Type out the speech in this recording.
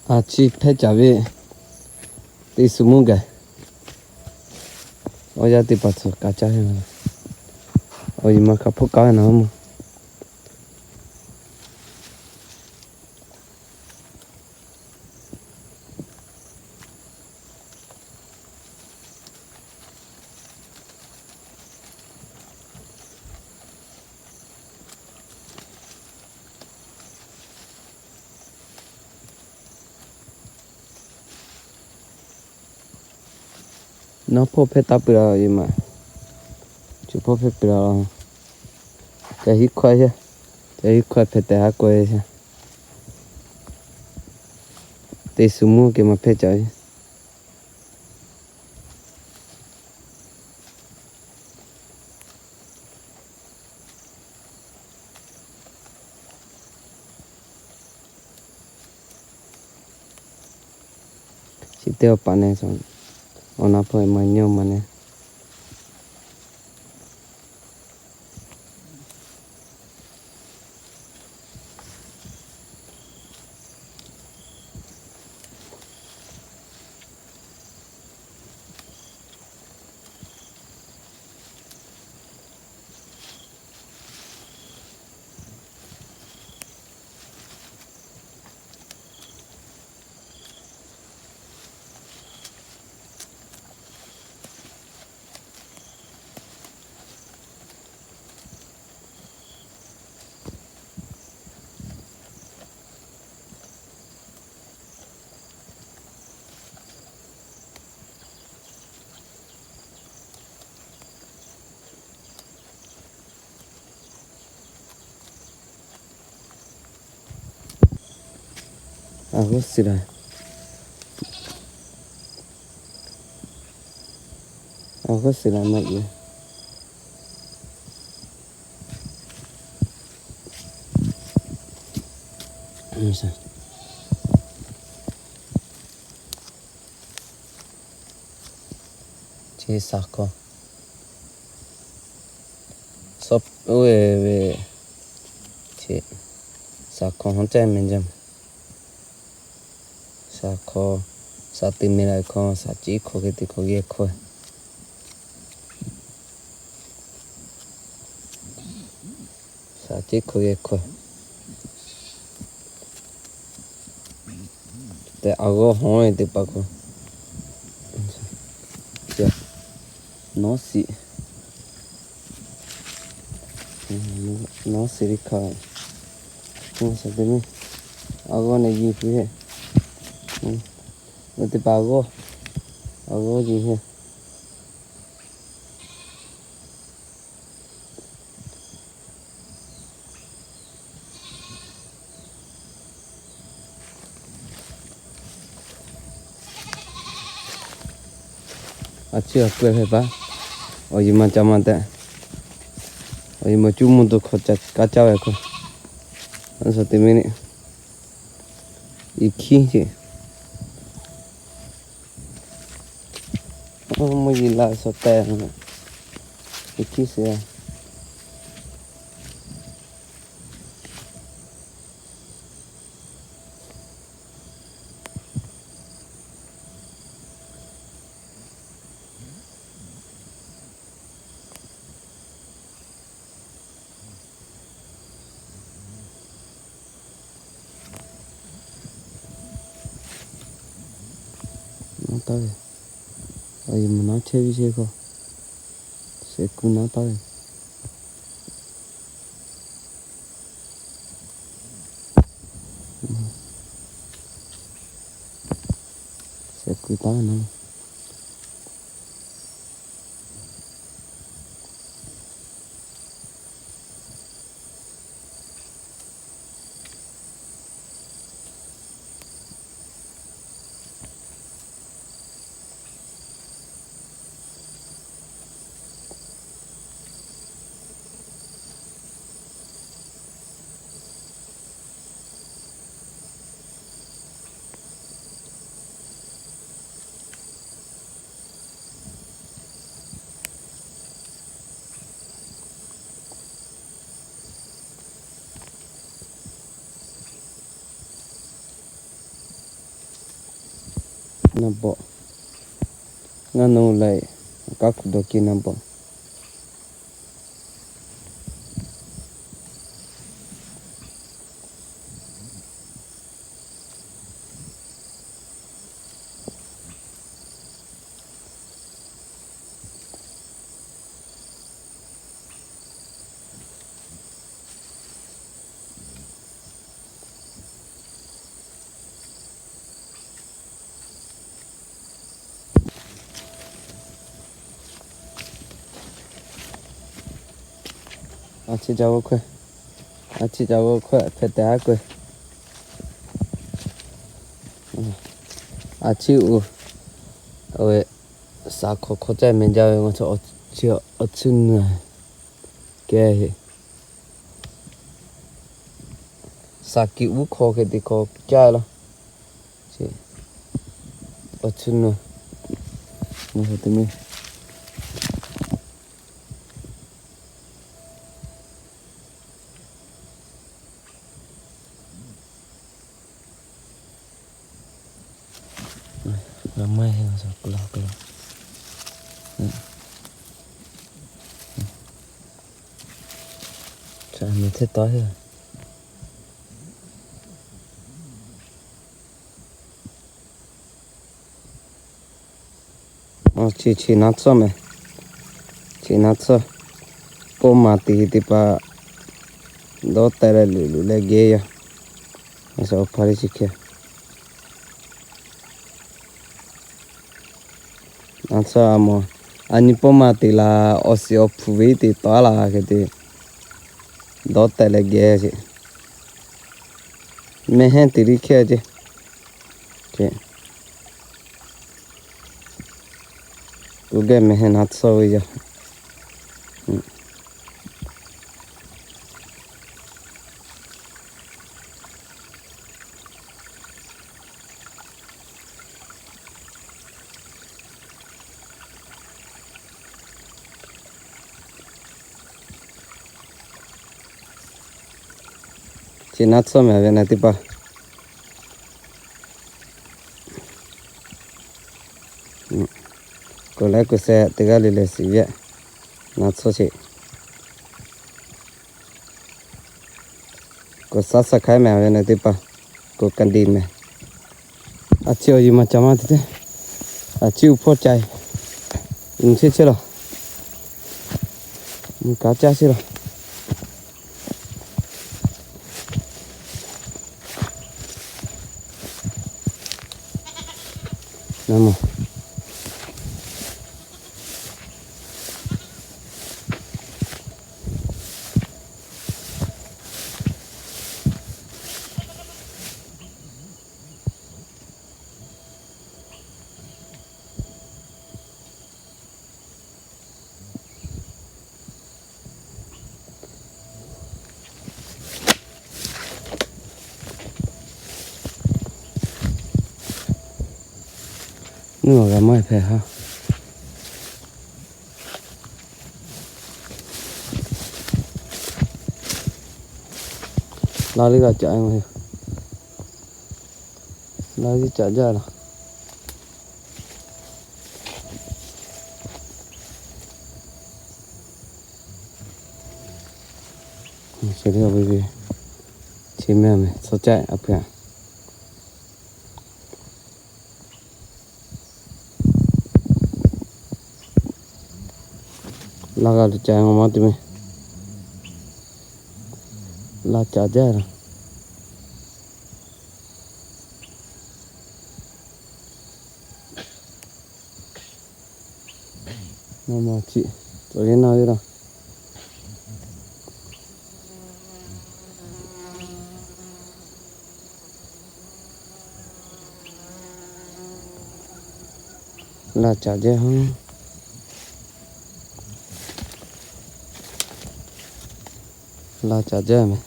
A chi hpehˇ caˍ ve teˇ suhˍ mvuhˇ gaˬ, awˬ yanˇ teˇ hpaˍ tcuh ka caˇ ve, awˬ yiˬ ma hk'a hpawˇ kaˉ ve naˍ mvuhˇ. Nawˬ hpawˇ hpehˇ taˍ peuˬ la, awˬ yiˬ ma, chi hpawˇ hpehˇ peuˬ la, ca hiˉ hkawˇ a, ca hiˉ hkawˇ hpehꞈ tehꞈ haˉ k'oˆ ve, teˇ suhˍ mvuhˇ kehˬ ma hpehˇ caˍ ve. Chi teˇ awˬ paˍ neh, awˬ na hpawˇ ma nyi ma neh. A g'uˇ suhˍ la, a g'uˇ suhˍ la maˇ e. Chi saˍ hkawˇ, saˍ hkawˇ ha caˇ meh jaˇ. Saˍ hkawˇ, saˍ te meh la hkawˇ, saˍ ceˉ hkawˇ hk'e te hkawˇ geh hkawˇ. Saˍ ceˉ hkawˇ geh hkawˇ. Te a g'awˇ hawˉ ve teˇ hpaˍ k'o, nawˉ siˍ, nawˉ siˍ ve hk'a, a g'awˇ neh yiˬ puiˉ hehˆ. Teˇ hpaˍ a g'awˇ, a g'awˇ yiˬ hehˆ. A ciˉ a k'oˆ hpehꞈ paˍ, awˬ yiˬ ma ca ma tehꞈ, awˬ yiˬ ma cuˇ mvuhˇ to hk'aw ca kaˉ caˇ ve hk'o, a shaˍ te meh neˆ, i hkiˉ ce, mvuhˇ yiˍ la shaˍ tehꞈ, i hkiˉ sheˍ. Naˉ taˉ ve, awˬ yiˬ maˬ naˉ chehˇ ve chehˇ hk'aw, shehˍ kuiˬ naˉ taˉ ve, shehˍ kuiˬ taˉ ve naˉ. naˇ bawˆ. Ngaˇ naw leh, kanˉ hkuꞈ dawˬ kiˇ naˇ bawˆ. A ciˉ ca g'aw hkawehˇ, a ciˉ ca g'aw hkawehˇ hpehꞈ tehꞈ haˉ k'oˆ. A ciˉ uˉ, a ve, saˍ hk'awꞈ hk'awꞈ caˇ mehˍ jaˇ ve ngaˬ chaw, awˬ tcuhˇ nuˇ kehˬ heˆ. Saˍ kiˍ uˉ hk'aw hk'e te hk'aw caˇ laˇ. Awˬ tcuhˇ nuˇ, ngaˬ chaw te miˇ Chi, chi naˉ tsuhˇ mehˍ. Chi naˉ tsuhˇ. Pawˇ maˬ teꞈ teˇ hpaˍ dawˇ teh leh luˬ luˬ leh geh yaˇ. A shaꞈ awˬ hpaˇ le chi hk'e. Naˉ tsuhˇ a mawˬ. A nyi pawˇ maˬ teꞈ laˬ awˬ shiˍ awˬ hpu ve teꞈ tawˆ laˬ hk'e te dawˇ teh leh geh ce. Mehˍ hehnˇ teꞈ liˇ hkehˇ ce. Kuˬ geh mehˍ hehnˇ naˉ tsuhˇ ve yaˇ. Chi naˉ tsuhˇ mehˍ ve na teˇ hpaˍ. Kuˬ leh kuˬ sheh teˇ g'aˇ le le shiˍ ve naˉ tsuhˇ sheˍ. Kuˬ subscribe mehˍ ve na teˇ hpaˍ. Kuˬ ka diˬ mehˍ. A ciˉ awˬ yeˬ maˇ ca maˇ te te. A ciˉ uˉ hpawˇ ca. Nyi chehˇ chehˇ laˬ. Nyi kaꞈ caˇ chehˇ laˬ. Nuˇ g'a maˇ hpehꞈ ha. Laˇ liˇ g'a caꞈ, laˇ liˇ caꞈ jaˇ laˬ. Chi mehˍ mehˍ, chaw caˆ a hpehꞈ. Laˇ g'a lo ca maˇ te mehˍ. Laˇ caꞈ jaˇ laˬ. Maˇ maˇ ciˆ, tawˬ le naˇ ve laˇ. Laˇ caꞈ jaˇ ha. Laˇ caꞈ jaˇ mehˍ.